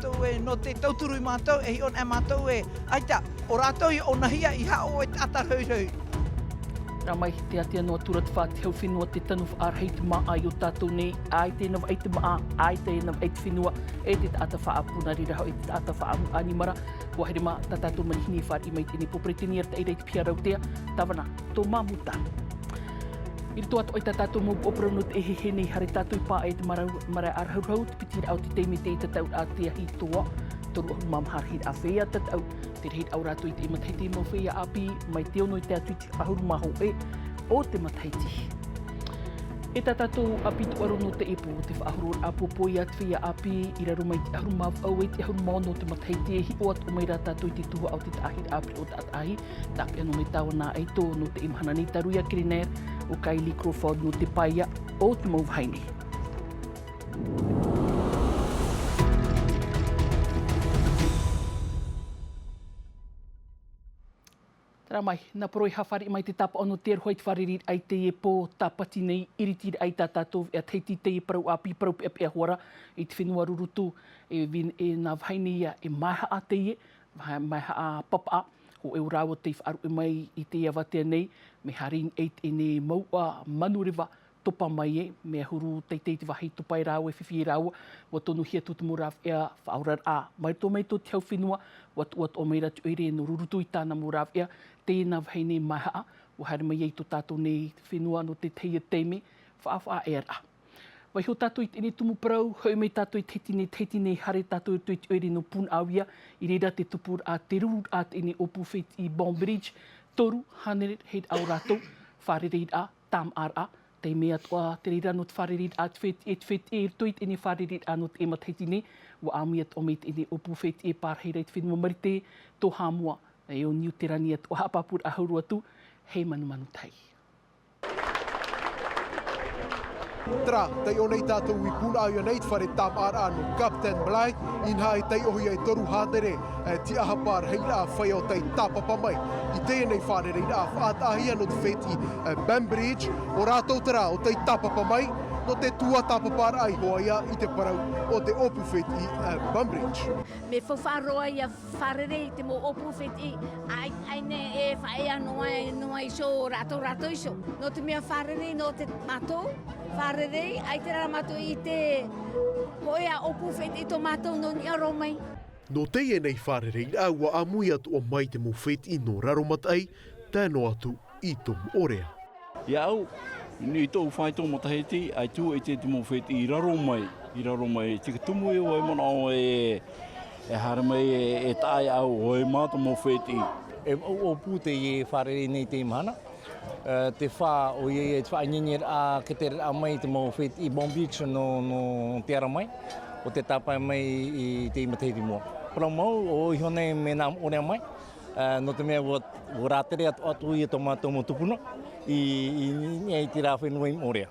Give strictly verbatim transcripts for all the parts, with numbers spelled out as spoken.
mātou e, nō te tauturu i mātou, e hiʻo ana mātou e, ʻaita, ʻo rātou i ʻōnahia i haʻo e te ʻātaʻata rahuhia. Rā mai, tē ātea noa atu ra te fā te hau fenua te tanu faʻarahi te māʻa i ō tātou nei, ʻaita e navaʻi te māʻa, ʻaita e navaʻi te fenua, e te taʻata faʻaʻapu nā reira hoʻi te taʻata faʻaʻamu ʻanimara, ʻua haere mā tā tātou manihini e fāriʻi mai i teie nei pō peretiteni a te ʻairaʻa i te piha rautea, Tāvana Tōmāmuta. I roto atoʻa i tā tātou mau upoʻo parau nō teie nei, haere tātou i pāʻē i te marau, marae ʻārahuhia, te piti raʻa o te taime i te tataʻuraʻa te ahi toa, toru ʻahuru mā maha rahiraʻa feiā tataʻu, te rahiraʻa o rātou i te matahiti mau feiā ʻāpī, mai te ono i te atu i te ʻahuru mā hōʻē o te matahiti. E tā tātou ʻāpī tūʻaro nō teie pō, te faʻahororaʻa pōpoʻi a te feiā ʻāpī, i raro mai i te ʻahuru mā vaʻu e i te ʻahuru mā ono o te matahiti, e hiʻo atoʻa mai rā tātou i te tuhaʻa o te taʻahiraʻa piriʻo taʻataʻahi, tāpeʻa noa mai tāua nā ʻaito nō teie mahana nei, tā rui a Kiriner, ʻo Kylie Crawford nō te pae o te mau vahine. Terā mai, nā poro e haʻafāriʻi mai te tāpaʻo nō te aroha i te fārereiraʻa i teie pō tāpati nei, iritiraʻa i tā tātou veʻa Tahiti, teie parau ʻāpī, parau peʻapeʻa hoʻi ra, i te fenua Rurutu, e vin-, e nā vahine ia, e mahaʻa teie, maha-, mahaʻa papaʻa, hōʻē o rāua tei faʻaruʻe mai i teie avatea nei, mea haere i niʻa i teie nei mouʻa manureva, topa mai ē, mea huru teitei te vāhi topa e rāua, e fifi e rāua, ʻua tonuhia atu te mau rāveʻa faʻaoraraʻa. Mai roto mai tō te hau fenua, ʻua tuʻu atoʻa mai ra te ʻoire nō Rurutu i tāna mau rāveʻa, teie nā vahine mahaʻa, ʻua haere mai ai tō tātou nei fenua nō te tahi taime, faʻafaʻaearaʻa. Vaiiho tātou i teie nei tumu parau, hoʻi mai tātou i Tahiti nei, Tahiti nei, haere tātou i roto i te ʻoire nō Punaʻauia, i reira te tupuraʻa, te rururaʻa teie nei ʻōpū fētiʻi Bainbridge, toru hānere rahiraʻa o rātou, fārereiraʻa, tāmāʻaraʻa, te mea atoʻa te reira nō te fārereiraʻa te fētiʻi, e te fētiʻi i roto i teie nei fārereiraʻa nō teie matahiti nei, ʻua ʻāmui atoʻa mai teie nei ʻōpū fētiʻi e pārahi ra i te fenua Marite, tō Haʻamoa, e ʻo Niuterani atoʻa, haʻapāpūraʻa hau roa atu, hei manumanu tahi. Terā, taiʻo nei tātou i Punaʻauia nei te fare tāmāʻaraʻa nō Captain Bligh, inaha e taiʻohia e toru hānere, e, tiʻahapa rahiraʻa feiā tei tāpapa mai i teie nei fārereiraʻa faʻataʻahia nō te fētiʻi, e, Bainbridge, ʻo rātou terā ʻo tei tāpapa mai, nō te tuatāpaparaʻa iho ā ia i te parau o te ʻōpū fētiʻi, e, Bainbridge. Mea faufaʻa roa ia fārerei i te mau ʻōpū fētiʻi, ʻaita, ʻaita e faʻaea noa, noa iho rātou, rātou iho. Nō te mea fārerei nō te mātou, fārerei, ʻaita rā mātou i te hōʻē ʻōpū fētiʻi tō mātou nō niʻa roa mai. Nō teie nei fārereiraʻa ʻua ʻāmui atoʻa mai te mau fētiʻi nō Raromataʻi, tae noa atu i Tomoʻorea. Iā ʻu, i tōʻu fāito matahiti, ʻaita e ʻite te mau fētiʻi i raro mai, i raro mai, te tumu e ʻoe manaʻo e, e haere mai e, e taʻa iā ʻu, ʻoe mā te mau fētiʻi. E mau ʻōpū teie e fārerei nei teie mahana. E, te fā, ʻoia ia te faʻaineineraʻa, ketereraʻa mai te mau fētiʻi Bainbridge nō, nō te ara mai, ʻo tē tāpae mai i teie matahiti mua. Parau mau, ʻoia iho nei mea nā Moʻorea mai, e, nō te mea ʻua, ʻua rātere atu, atu ia tō mātou mau tupuna i, i, i, i te rā fenua i Moʻorea.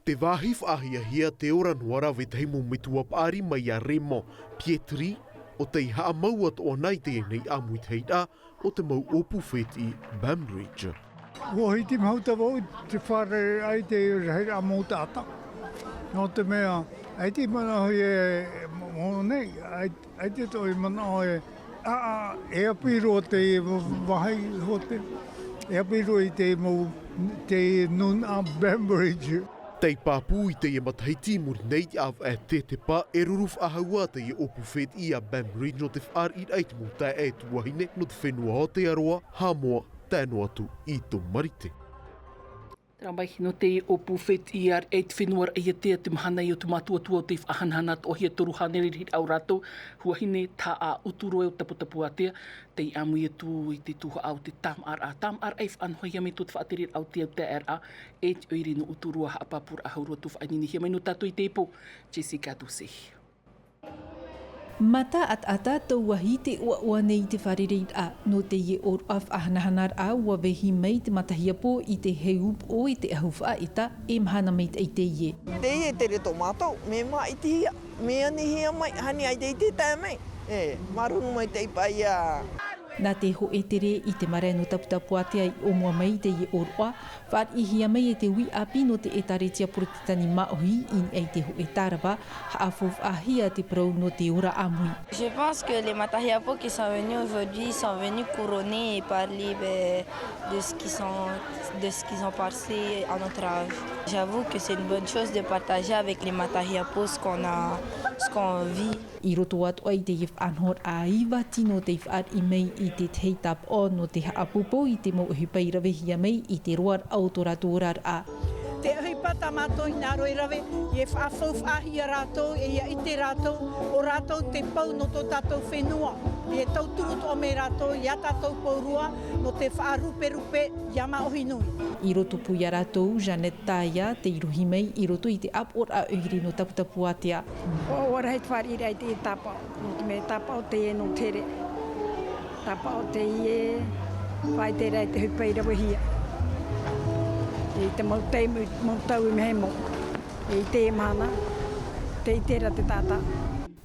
Te vāhi faʻahiahia, te ora noa ra vetahi mau metua paʻari mai iā Raymond Pietri, ʻo tei haʻamau atoʻa na i teie nei ʻāmuitahiraʻa o te mau ʻōpū fētiʻi Bainbridge. ʻUa hiti mahuta vau i te fārerei i te rahiraʻa mau taʻata. Nō te mea, ʻaita i manaʻo e mo-, mo-, nei, ʻai-, ʻaita tōʻu i manaʻo e, ā, ā, e ʻāpī roa te vāhi, ʻo te, e ʻāpī roa i te mau, te nūnaʻa Bainbridge. Tei pāpū i teie matahiti i muri nei te ʻāvaʻe tetepa, e ruru faʻahou ā teie ʻōpū fētiʻi a Bainbridge nō te fāriʻiraʻa i te mau taeaʻe tuahine nō te fenua o Aotearoa, Haʻamoa, tae noa atu i Tomoʻorea. Terā mai, nō te ʻōpū fētiʻi i te fenua Raʻiātea, te mahana i ʻō te mātuatua o te faʻahanahana atoʻahia, toru hānere rahiraʻa o rātou, tuahine, taʻata Uturoa o Taputapuātea, tei ʻāmui atu i te tuhaʻa o te tāmāʻaraʻa, tāmāʻaraʻa i faʻanahohia mai tō te faʻatereraʻa o te autaeaʻeraʻa, e te ʻoire nō Uturoa, haʻapāpūraʻa hau roa atu faʻaineinehia mai nō tātou i te pō, Jessica Ducey. Mata ʻataʻata tauahi te ʻoaʻoa nei i te fārereiraʻa, nō teie ʻōroʻa faʻahanahanaraʻa ʻua vehi mai te matahiapo i te heu upoʻo i te ʻahu faʻaʻeta, e mahana maitaʻi teie. Teie e tere tō mātou, mea māʻitihia, mea anihia mai, hani ai te ʻite tae mai, e, māuruuru maitaʻi paʻi ia. Nā te hōʻē tere i te marae nō Taputapuātea i ʻōmua mai i teie ʻōroʻa, fāriʻihia mai e te uī ʻāpī nō te ʻĒtārētia Porotetani māʻohi i niʻa i te hōʻē tārava, haʻafaufaʻahia te parau nō te ora ʻāmui. Je pense que les Matahiapo qui sont venus aujourd'hui sont venus couronner et parler, ben, de ce qu'ils sont, de ce qu'ils ont passé à notre âge. J'avoue que c'est une bonne chose de partager avec les Matahiapo ce qu'on a, ce qu'on vit. I roto atoʻa i teie faʻanahoraʻa, iva tino tei fāriʻi mai i te tahi tāpaʻo nō te haʻapōpou i te mau ʻohipa i ravehia mai i te roaraʻa o tō rātou oraraʻa. Te ʻohipa tā mātou i hinaʻaro e rave, ʻia faʻafaufaʻahia rātou, e ʻia ʻite rātou, ʻo rātou te pou nō tō tātou fenua, ʻia tauturu atoʻa mai rātou iā tātou pauroa, nō te faʻaruperupe iā Māʻohi nui. I roto pū iā rātou, Jeannette Taia, tei rohi mai i roto i te ʻāpoʻoraʻa ʻoire nō Taputapuātea. ʻO, ʻua rahi te fāriʻiraʻa i te tāpaʻo, nō te mea tāpaʻo teie nō te here. Tāpaʻo teie, faʻaʻite ra i te ʻohipa i ravehia. I te mau taime, mau tau i mea mau. I teie mahana, tei ʻite ra te taʻata.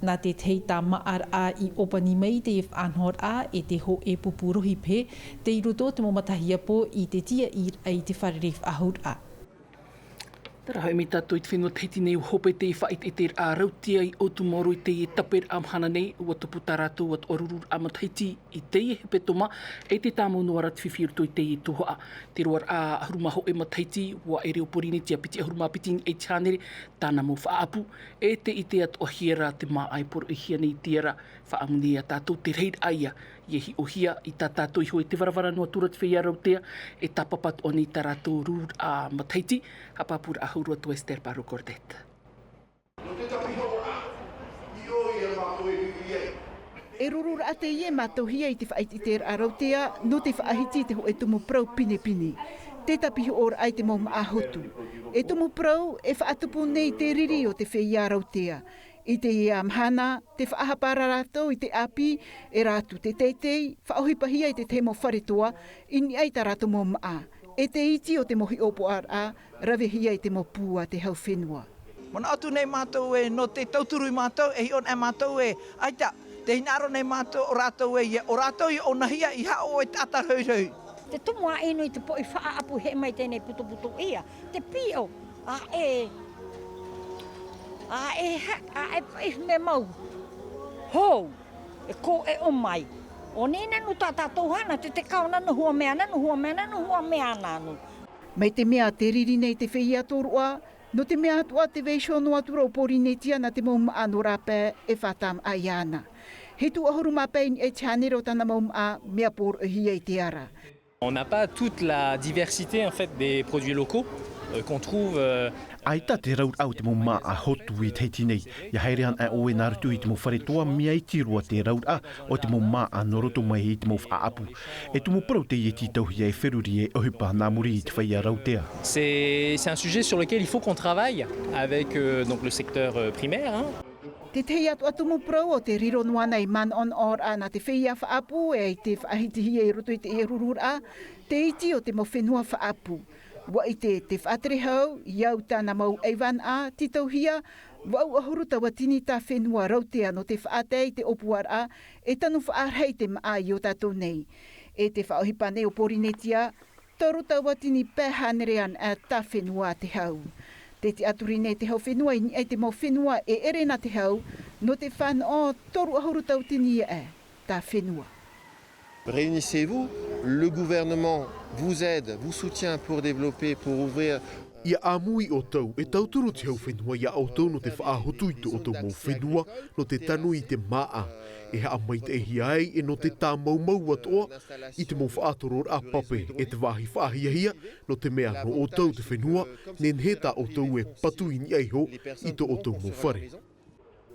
Nā te tahi tāmāʻaraʻa i ʻōpani mai i teie faʻanahoraʻa e te hōʻē pupu rohi pehe, tei roto te mau matahiapo i te tiaʻiraʻa i te fārerei faʻahouraʻa. Terā hoʻi mai tātou i te fenua Tahiti nei, ʻua hope te faʻaʻeteʻeteraʻa rautea i ʻOutumaoro i teie taperaʻa mahana nei, ʻua tupu tā rātou atoʻa rururaʻa matahiti i teie hepetoma, e te tāmau noa ra te fifi i roto i teie tuhaʻa. Te roaraʻa ʻahuru mā hōʻē matahiti, ʻua ʻere ʻo Porinetia piti ʻahuru mā piti i niʻa i te hānere tāna mau faʻaʻapu, e te ʻite atoʻahia ra te māʻa e poroʻihia nei i te ara, faʻaʻamu nei iā tātou te rahiraʻa ia, ʻia hiʻohia i tā tātou iho e te varavara noa atu ra te feiā rautea, e tāpapa atoʻa nei tā rātou rururaʻa matahiti, haʻapāpūraʻa hau roa atu Esther Paro Cordet. E rururaʻa teie e mātauhia i te faʻaʻeteʻeteraʻa rautea, nō te faʻahiti i te hōʻē tumu parau pinepine. Te tāpihoʻoraʻa i te mau māʻa hotu. E tumu parau, e faʻatupu nei te riri o te feiā rautea. I teie mahana, tē faʻahapa ra rātou i te ʻāpī, e rā atu te teitei, faʻaʻohipahia i te tahi mau fare toa, i niʻa i tā rātou mau māʻa. E te iti o te mau hiʻopoʻaraʻa, ravehia i te mau pū a te hau fenua. Manaʻo atu nei mātou ē, nō te tauturu ia mātou, e hiʻo ana mātou ē, ʻaita, tē hinaʻaro nei mātou ʻo rātou ē, ʻia, ʻo rātou ʻia ʻōnahia i haʻo e taʻata rohirohi. Te tumu ā ʻino i te poʻi faʻaʻapu e hē mai teie nei putuputuʻia, te piʻo, ʻaʻe, ʻaʻe ha-, ʻaʻe paʻi mea mau. Hou, e kō e ʻō mai. ʻO nei nanu tā tātou hana, te, te kao nanu hua mea, nanu hua mea, nanu hua mea nanu. Mai te mea tē riri nei te feiā tōroʻa, nō te mea atoʻa tē vaiiho noa atu ra ʻo Porinetia nā te mau māʻa nō rāpae e faʻatāmāʻa iāna. Hitu ʻahuru mā pae i niʻa i te hānere o tāna mau māʻa, mea poroʻihia i te ara. On n'a pas toute la diversité, en fait, des produits locaux, euh, qu'on trouve, euh, ʻAita te rauraʻa o te mau māʻa hotu i Tahiti nei, ʻia haere ana ʻoe nā roto i te mau fare toa, mea iti roa te rauraʻa o te mau māʻa nō roto mai i te mau faʻaʻapu. E tumu parau teie tei tauhia e feruri e ʻohipa nā muri i te feiā rautea. C'est, c'est un sujet sur lequel il faut qu'on travaille avec, euh, donc le secteur, euh, primaire, hein. Te tahi atu tumu parau ʻo te riro noa nei manaʻonaʻoraʻa nā te feiā faʻaʻapu, e ʻite faʻahitihia i roto i te rururaʻa, te iti o te mau fenua faʻaʻapu. ʻUa ʻite te faʻatere hau, ʻia au tāna mau ʻaivanaʻa, tei tauhia, vaʻu ʻahuru tauatini tā fenua rautea nō te faʻatae i te ʻōpuaraʻa, e tanu faʻarahi te māʻa i ō tātou nei. E te faʻaʻohipa nei ʻo Porinetia, toru tauatini pae hānere ana tā fenua te hau. Tē tiʻaturi nei te hau fenua i niʻa i te mau fenua e ʻere nā te hau, nō te fānaʻo toru ʻahuru tauatini aʻe tā fenua. Réunissez-vous, le gouvernement vous aide, vous soutient pour développer, pour ouvrir. ʻIa ʻāmui ʻoutou, e tauturu te hau fenua iā ʻoutou nō te faʻahotu i tō ʻoutou mau fenua, nō te tanu i te māʻa. E haʻamaitaʻihia ai, e nō te tāmaumau atoʻa, i te mau faʻatororaʻa pape, e te vāhi faʻahiahia, nō te mea nō ʻoutou te fenua, nehenehe tā ʻoutou e patu i niʻa iho, i tō ʻoutou mau fare.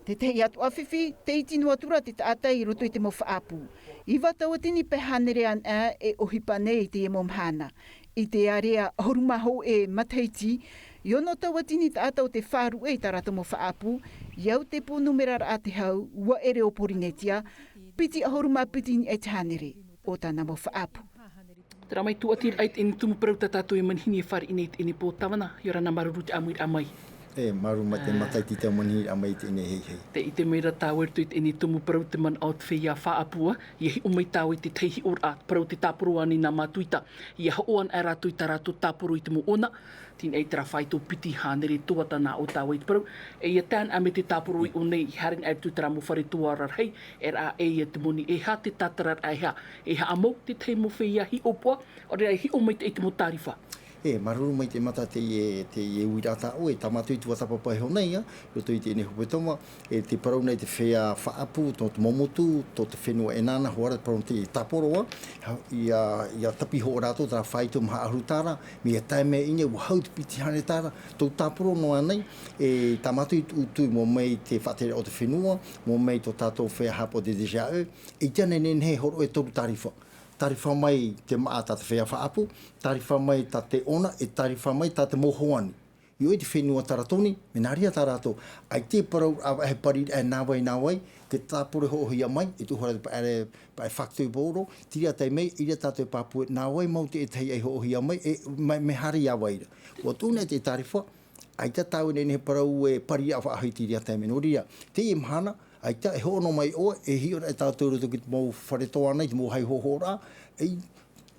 Te tahi atu fifi, tē iti noa atu ra te taʻata i roto i te mau faʻaʻapu. Iva tauatini pae hānere ana e ʻohipa nei i teie mau mahana. I te ārea ʻahuru mā hōʻē matahiti, e ono tauatini taʻata ʻo tē faʻaruʻe i tā rātou mau faʻaʻapu, ʻia au te pū numeraraʻa te hau, ʻua ʻere ʻo Porinetia, piti ʻahuru mā piti i niʻa i te hānere, ʻo tāna mau faʻaʻapu. Terā mai tūʻatiraʻa i teie nei tumu parau tā tātou e manihini e fāriʻi nei i teie nei pō tāvana, ʻia ora na māuruuru te ʻāmuiraʻa mai. E, māuruuru maitaʻi, mātaʻitaʻi i te manihini mai i teie nei heihei. Tē ʻite mai ra tāua i roto i teie nei tumu parau te manaʻo o te feiā faʻaʻapu, ʻia hiʻo mai tāua i te tahi hiʻoraʻa, parau tē tāporo ānei nā Matuita, ʻia hoʻo anaʻe rātou i tā rātou tāporo i te mau ʻona, teie nei terā faito piti hānere tuata nā ʻō tāua i te parau, e ʻia tae anaʻe mai te tāporo i ʻō nei, i haere anaʻe i roto i terā mau fare tuara rahi, e rā ʻē ia te moni, e aha te tātararaʻa, e aha, e haʻamau te tahi mau feiā hiʻopoʻa, ʻaore rā e hiʻo maitaʻi i te mau tārifa. E, māuruuru maitaʻi, mātaʻitaʻi teie, teie uiraʻa tā ʻoe, tā mātou i tuatāpapa iho nei, ā, i roto i teie nei hepetoma, e, tē parau nei te feiā faʻaʻapu, tō te mau motu, tō te fenua ʻEnana, hoʻi ra te parau te tāporo, ā, ʻia, ʻia tapihō rātou terā faito maha ʻahuru tāra, mea tae mai i ʻō nei, ʻua hau te piti hānere tāra, tau tāporo noa nei, e, tā mātou i tuʻu, tuʻu i mua mai te faʻatereraʻa o te fenua, mua mai tō tātou feiā haʻapaʻo te D G A E, ʻaita e nehenehe e hōroʻa e toru tārifa. Tārifa mai te māʻa tā te feiā faʻaʻapu, tārifa mai tā te ʻona, e tārifa mai tā te mau hoani. I ʻō i te fenua Taratoni, mea nā reira tā rātou, ʻaita e parau, ā, e pariraʻa e nā vai, nā vai, te tāporo e hoʻohia mai, e tuʻu hoʻi ra te paʻere, paʻere facto i Pauro, terā taime, ʻeʻere tātou e pāpū, nā vai mau te tahi e hoʻohia mai, e, mai, mea haere ia vai ra. ʻUa tuʻu nei te tārifa, ʻaita tāua e nehenehe e parau e pariraʻa faʻahou i terā taime. Nō reira, teie mahana, ʻaita e hoʻo noa mai ʻoe, e hiʻo ra e tātou i roto i te mau fare toa nei, te mau haʻahoʻoraʻa, e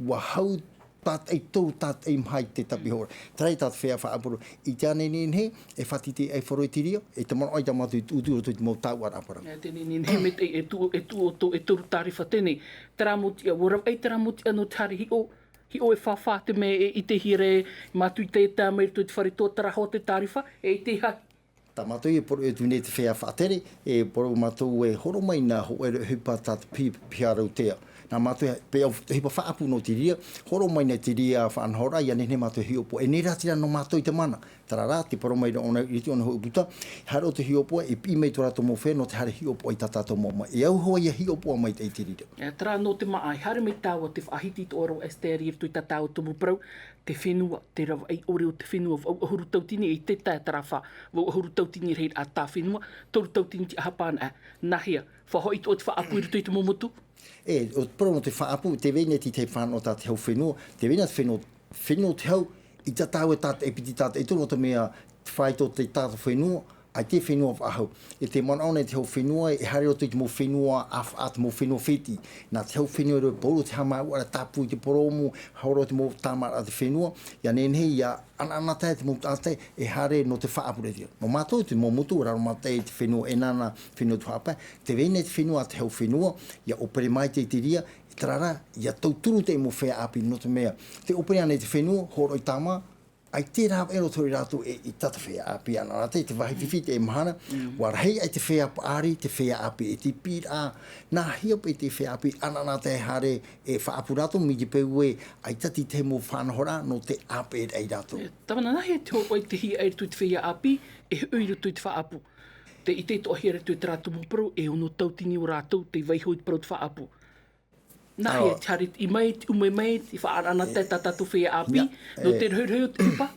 ʻua hau tātaʻi toru, tātaʻi maha i te tapihō ra. Terā ia tā te feiā faʻaʻapu, ʻaita e nehenehe e fātiti ai faʻahou i terā, e te manaʻo ʻaita mātou i tuʻu i roto i te mau taoʻa rāpae. E te nehenehe maitaʻi e tuʻu, e tuʻu o tō, e toru tārifa teie nei. Terā mau tiʻa, ʻua rave ʻai terā mau tiʻa nō te haere hiʻo, hiʻo e fāfā te mea e ʻitehia ra Matuita e tae mai i roto i te fare toa, terā hoʻi te tārifa, e ʻitehia. Tā mātou e poro e tuʻu nei te feiā faʻatere, e poro mātou e horo mai nā hōʻē ʻohipa tā te pi-, piha rautea. Nā mātou e, pe au, ʻohipa faʻaʻapu nō terā, horo mai nei terā faʻanahoraʻa, ʻia nehenehe mātou e hiʻopoʻa. E nehenehe rā terā nō mātou i te mana. Terā rā, tē parau mai ra ʻōna, i te ʻōna hōʻē puta, haere ʻo te hiʻopoʻa, e piʻi mai tō rātou mau feiā, nō te haere hiʻopoʻa i tā tātou mau māʻa. E auaha ïa hiʻopoʻa maitaʻi i te reira. E, terā nō te māʻa, e haere mai tāua te faʻahiti i tō ʻoe ra ʻo Esther i roto i tā tāua tumu parau, te fenua, te rave ʻai ʻore o te fenua, vaʻu ʻahuru tautini, e te tae terā fā, vaʻu ʻahuru tautini rahi a tā fenua, toru tautini te ʻahapa anaʻe, nāhea, faʻahoʻi atoʻa te faʻaʻapu i roto i te mau motu? E, ʻo te parau nō te faʻaʻapu, tē vai nei te tahi fānaʻo tā te hau fenua, tē vai na te fenua, fenua te hau, ʻaita tāua e tātaʻi piti, tātaʻi toru, nō te mea, te faito o te tātou fenua, ʻaita e fenua faʻahou. E te manaʻo nei te hau fenua, e haere i roto i te mau fenua ʻāfaʻa, te mau fenua fētiʻi. Nā te hau fenua e rave pauroa te haʻamāuʻaraʻa, tāpū i te porōmu, horo te mau tāmāraʻa a te fenua, ʻia nehenehe ïa ʻanaʻanatae te mau taʻata e haere nō te faʻaʻapu ra. Nō mātou te mau motu, raro maitaʻi te fenua ʻEnana, fenua Tuhaʻa Pae, tē vai nei te fenua a te hau fenua, ʻia ʻōpere maitaʻi i terā, terā rā, ʻia tauturu te mau feiā ʻāpī, nō te mea, tē ʻōpere ana i te fenua, hōroʻa i tāmā, ʻaita e rave ʻē roto ia rātou e, ʻaita te feiā ʻāpī, ʻanaʻanatae, te vāhi fifi, te mahana, ʻua rahi aʻe te feiā paʻari, te feiā ʻāpī, e te piʻiraʻa, nāhea paʻi te feiā ʻāpī, ʻanaʻanatae e haere, e faʻaʻapu rātou, mai te peu ē, ʻaita te tahi mau faʻanahoraʻa, nō te ʻāpeʻeraʻa ia rātou. E, tāvana, nāhea te hōroʻa i te hiaʻai i roto i te feiā ʻāpī, e hoʻi i roto i te faʻaʻapu. Tē ʻite atoʻahia ra atu e terā tumu parau, e ono tautini o rātou, tei vaiiho i te parau te faʻaʻapu. Nāhea, ā, te haere i mai, te ʻume mai, te faʻaʻanaʻanatae tā tātou feiā ʻāpī, ʻia, nō te rohirohi o te ʻohipa?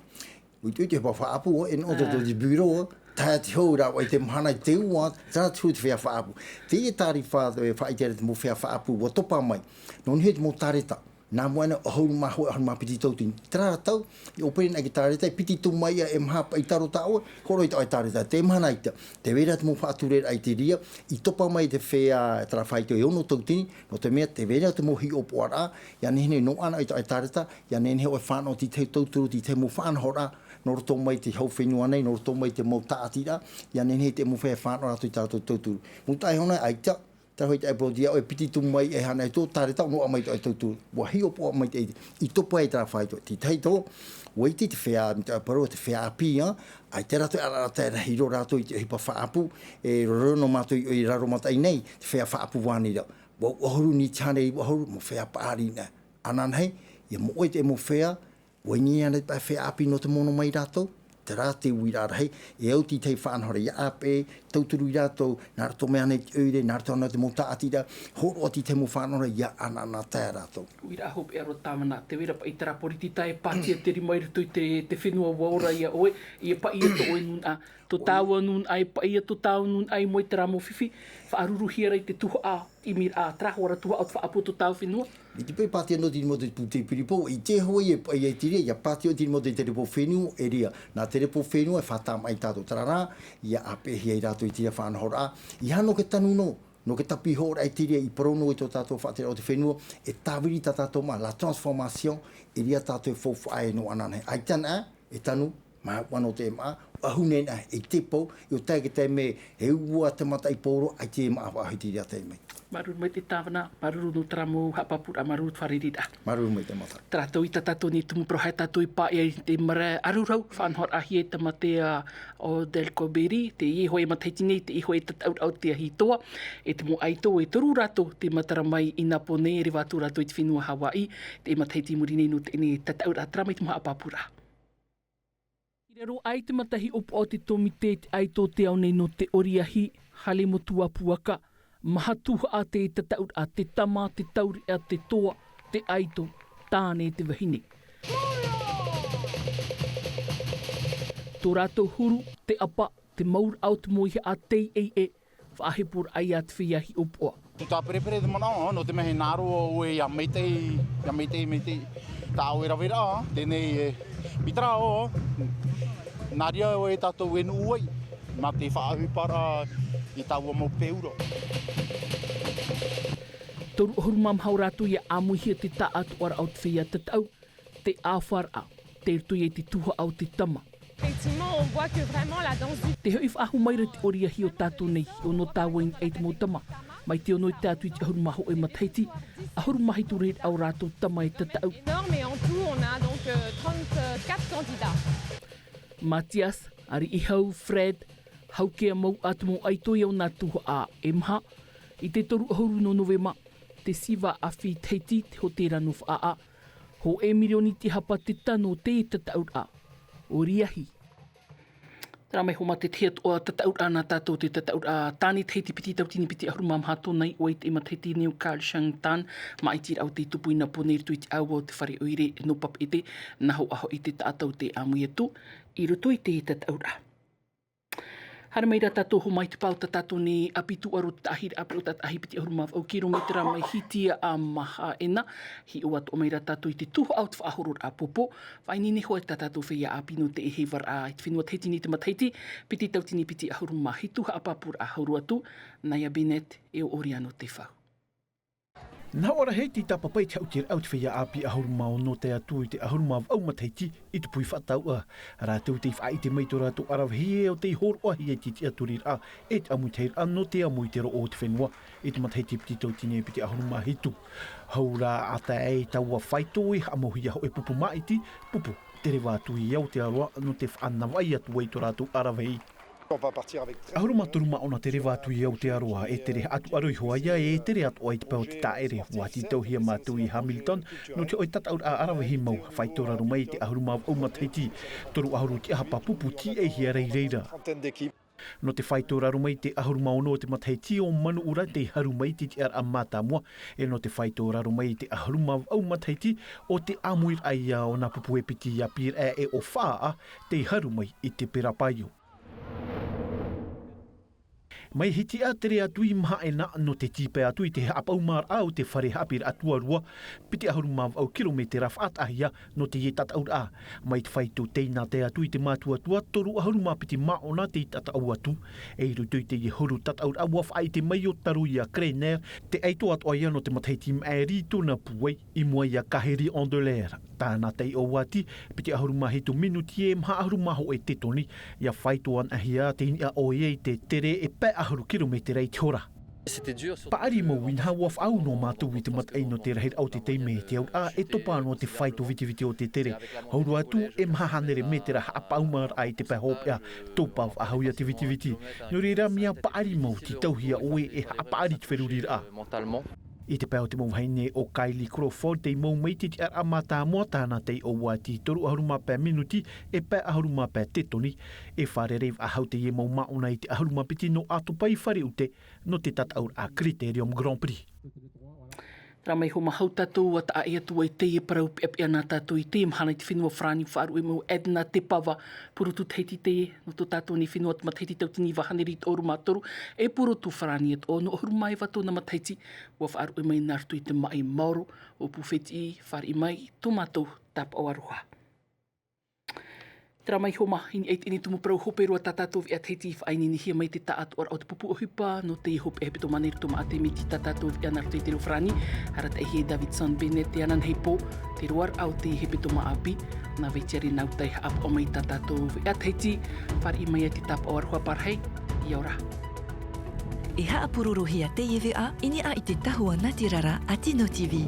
ʻUituʻitu ʻohipa faʻaʻapu, e noʻo tō, ā, te bureau, tae atu i te hau rāveʻa i te mahana i te ua, terā te huru te feiā faʻaʻapu. Teie tārifa, e, faʻaʻite ra te mau feiā faʻaʻapu, ʻua topa mai. Nō niʻa i te mau tāreta. Nā mua ʻana, ʻahuru mā hōʻē, ʻahuru mā piti tautini. Terā tau, i ʻōpere nei te tāreta, e piti tumu iho, e maha paʻi taro tā ʻoe, hōroʻa i tā ʻoe tāreta. Te mahana ʻaita, tē vai ra te mau faʻatureraʻa i terā, i topa mai te feiā, terā faito e ono tautini, nō te mea, tē vai ra te mau hiʻopoʻaraʻa, ʻia nehenehe noaʻa i tā ʻoe tāreta, ʻia nehenehe ʻoe e fānaʻo i te tahi tauturu, i te tahi mau faʻanahoraʻa, nō roto mai i te hau fenua nei, nō roto mai i te mau tāʻatiraʻa, ʻia nehenehe te mau feiā e fānaʻo rātou i tā rātou tauturu. Maitaʻi iho nei, ʻaita, terā hoʻi te ʻāpōsetolo, ʻoe e piti tumu iho, e hana i tō tāreta, noaʻa mai tō ʻoe tauturu. ʻUa hiʻopoʻa maitaʻi, i topa ai terā faito. Te tahi atoʻa, ʻua ʻite te feiā, mai te parau, te feiā ʻāpī, ā, ʻaita rātou e ʻanaʻanatae rahi roa rātou i te ʻohipa faʻaʻapu, e roro noa mātou i, i raro maitaʻi nei, te feiā faʻaʻapu vānira. Vaʻu ʻahuru niti hānere iva ʻahuru, mau feiā paʻari nei. Ananahi, ʻia moʻe te mau feiā, ʻua ʻimi ana te feiā ʻāpī nō te mono mai rātou, terā te uiraʻa rahi, e au te tahi faʻanahoraʻa ʻia ʻāpeʻe, tauturu ia rātou, nā roto mai ānei te ʻoire, nā roto ānei te mau tāʻatiraʻa, hōroʻa te tahi mau faʻanahoraʻa ʻia ʻanaʻanatae rātou. Uiraʻa hopeʻa roa tāvana, tē vai ra paʻi terā poritita e pātia te rima i roto i te, te fenua ʻua ora ia ʻoe, ʻia paʻi ia tō ʻoe nūnaʻa, Tō tāua nūnaʻa e paʻi, tō tāua nūnaʻa e moe te rā mau fifi, faʻaruruhia ra i te tuhaʻa, ʻimiraʻa, te rā hoʻi ra tuhaʻa o te faʻaʻapu o tō tāua fenua. I te pae pātia nō te rima o te pūtei piripo, i te hoʻi e paʻi ai te reira, ia pātia o te rima o te terepo fenua, e reira. Nā terepo fenua e faʻatāmaʻi tātou, terā rā, ia ʻāpeʻehia ai rātou i te reira faʻanahoraʻa, ia nō te tanu nō, nō te tapihoraʻa i te reira i parau nō i tō tātou faʻatereraʻa o te fenua, e tāviri tā tātou mā, la transformation, e reira tātou e faufaʻa e nō ananahi. ʻAita na, e tanu, māʻa nō te maʻa, ʻahu nei na, e te pou, i o tae ke tae me, he ua te mata i pōro, ai te maʻa ʻahu i te reira tae mai. Māuruuru maitaʻi tāvana, māuruuru nō terā mau haʻapāpūraʻa, māuruuru te fārereiraʻa. Māuruuru maitaʻi mata. Terā tātou i tā tātou nei tumu parau haere tātou i pāʻi ai te marae ʻarurau, faʻanahoraʻahia e te mate a, o Del Coberi, te iho e matahiti nei, te iho e tataʻuraʻa o te ahi toa, e te mau ʻaito, e toru rātou, te matara mai i Nāpōnē, e reva atu rātou i te fenua Hawaiʻi, te matahiti i muri nei nō teie nei tataʻuraʻa, terā mai te mau haʻapāpūraʻa. I raro aʻe te matahiʻopoʻa o te tōmite i te ʻaito o te ao nei nō te ʻoriahi, hale motu a puaka, maha tuhaʻa te tataʻuraʻa, te tama, te taureʻa, te toa, te ʻaito, tāne te vahine. Tō rātou huru, te ʻapa, te mauraʻa o te moihaʻa tei ʻeiʻe, faʻaheporaʻa ia te feiā hiʻopoʻa. Tū tāperepere te manaʻo, nō te mea hei nā roa ʻoe ia maitaʻi, ia maitaʻi, maitaʻi. Tā ʻoe raveraʻa, teie nei e, pītara ʻo, nā reira ʻoe tātou e nuʻu ai, mā te faʻaʻohiparaʻa i taua mau peu ra. Toru ʻahuru mā maha o rātou ia ʻāmuihia te taʻatoʻaraʻa o te feiā tataʻu, te ʻāfaraʻa, tei roto ia i te tuhaʻa o te tama. Effectivement, on voit que vraiment la danse du... Te hoʻi faʻahou mai ra te ʻoriahi o tātou nei, hiʻo nō tāua i niʻa i te mau tama. Mai te ono i tae atu i te ʻahuru mā hōʻē matahiti, ʻahuru mā hitu reira o rātou tama e tataʻu. Énorme, et en tout, on a donc, euh, trente-quatre candidats. Matias, Ariʻihau, Fred, haukea mau atu mau ʻaito i ʻō nā tuhaʻa e maha, i te toru ʻahuru nō Novema, te Siva Afi Tahiti, te hōtēra nō Faʻaʻā, hōʻē mirioni te hapa te tano o te tataʻuraʻa. ʻOriahi. Terā mai hoʻi mā te tahi atoʻa tataʻuraʻa nā tātou, te tataʻuraʻa tāne Tahiti piti tautini piti ʻahuru mā maha, tōna iʻoa i te matahiti nei ʻo Carl Chang Tan, māʻitiraʻa o tei tupu i Nāpōnē i roto i te ʻāua o te fare ʻoire nō Papeʻete, nā hōʻē hoʻi te taʻata o tē ʻāmui atu, i roto i te tataʻuraʻa. Haere mai rā tātou hoʻi mai te pae o tā tātou nei ʻāpī tūʻaro, te taʻahiraʻa ʻāpī o te taʻahi piti ʻahuru mā vaʻu kirometera mai Hitiaʻa Mahaʻena, hiʻo atoʻa mai rā tātou i te tuhaʻa o te faʻahororaʻa pōpō, faʻaineine hoʻi tā tātou feiā ʻāpī nō te ʻēhevaraʻa i te fenua Tahiti nei te matahiti, piti tautini piti ʻahuru mā hitu, haʻapāpūraʻa hau roa atu, Naya Bennett e ʻo Oriano Tefau. Nā hōʻē rahi tei tāpaʻo i te haʻutiraʻa o te feiā ʻāpī ʻahuru mā ono tae atu i te ʻahuru mā vaʻu matahiti i tupu i Faʻatauʻa. Rātou tei faʻaʻite mai tō rātou ʻaravihi e ʻo tei hōroʻahia i te tiʻaturiraʻa e te ʻāmuitahiraʻa nō te amo i te roʻo o te fenua i te matahiti piti tautini piti ʻahuru mā hitu. Hou rā ʻa tae ai taua faito e haʻamauhia hōʻē pupu māʻiti, pupu, te reva atu i Aotearoa nō te faʻanavaʻi atu ai tō rātou ʻaravihi. ʻAhuru mā toru māʻona te reva atu i Aotearoa, e tere haʻatūʻaro iho ā, e tere atoʻa i te pae o te tāʻere, ʻua tītauhia mātou i Hamilton, nō te hōʻē tataʻuraʻa ʻaravihi mau, faito raro mai i te ʻahuru mā vaʻu matahiti, toru ʻahuru tiʻahapa pupu tīaʻihia ra i reira. Nō te faito raro mai i te ʻahuru mā ono o te matahiti ʻo Manuʻura tei haru mai i te tiʻaraʻa mātāmua, e nō te faito raro mai i te ʻahuru mā vaʻu matahiti ʻo te ʻāmuiraʻa ia ʻo nā pupu e piti ʻāpīraʻa e ʻo Faʻaʻā tei haru mai i te Perapaio. Mai Hitiaʻa tere atu i Mahaʻena nō te tīpae atu i te haʻapaʻumaraʻa o te fare haʻapiʻiraʻa tuarua, piti ʻahuru mā vaʻu kirometera faʻataʻahia nō teie tataʻuraʻa. Mai te faito teie nā tae atu i te mātuatua, toru ʻahuru mā piti māʻona tei tataʻu atu. E i roto i teie huru tataʻuraʻa ʻua faʻaʻite mai ʻo Taruia Kreiner, te ʻaito atoʻa ia nō te matahiti maʻiri i tōna pūai, i mua ia Kaheri Andeler. Tāna taiʻo uati, piti ʻahuru mā hitu minuti e maha ʻahuru mā hōʻē tetoni, ʻia faito anaʻe hia te iniʻa ʻoia i te tere e pae ʻahuru kirometera i te hora. Paʻari mau inaha ʻua faʻaau noa mātou i te mataʻi nō te rahiraʻa o te taime i te auraʻa e topa noa te faito vitiviti o te tere. Hau roa atu e maha hānere mētera haʻapaʻumaraʻa i te pae hopeʻa, topa faʻahou ia te vitiviti. Nō reira mea paʻari mau tītauhia ʻoe e haʻapaʻari te feruriraʻa. I te pae o te mau vahine ʻo Kylie Crawford tei mau mai te tiʻaraʻa mātāmua, tāna taiʻo uati toru ʻahuru mā pae minuti e pae ʻahuru mā pae tetoni. E fārerei faʻahou teie mau māʻona i te ʻahuru mā piti nō ʻAtopa i Fare ʻUte nō te tataʻuraʻa Critérium Grand Prix. Tara mai homa hau tātou ua taʻa ʻē atu ai teie parau peʻapeʻa nā tātou i teie mahana i te fenua farani faʻaruʻe mau edna te pava. Purutu tahiti teie nō tō tātou nei fenua matahiti tautini vahaneri toru mā toru. E purutu farani atu ʻo nō ʻahuru mā iva tōna matahiti. Ua faʻaruʻe mai nā roto i te maʻi maoro o pū fetiʻi fāriʻi mai tō mātou tāpaʻo aroha. Tara mai homa i niʻa i teie tumu parau hope roa tā tātou veʻa tahiti i faʻaineinehia mai te taʻatoʻaraʻa o te pupu ʻohipa nō teie hope hepetoma nei roto maʻa te miti tā tātou veʻa nā roto i te reo farani. Arataʻihia e davidson bennett te ananahi pō te roaraʻa o teie hepetoma ʻāpī. Nā vetiare nā uta e haʻapaʻo mai tā tātou veʻa tahiti. Fāriʻi mai ai te tāpaʻo aroha parahi. Ia ora. E haʻapurorohia teie veʻa i niʻa i te tahua nā te rara a tino tv.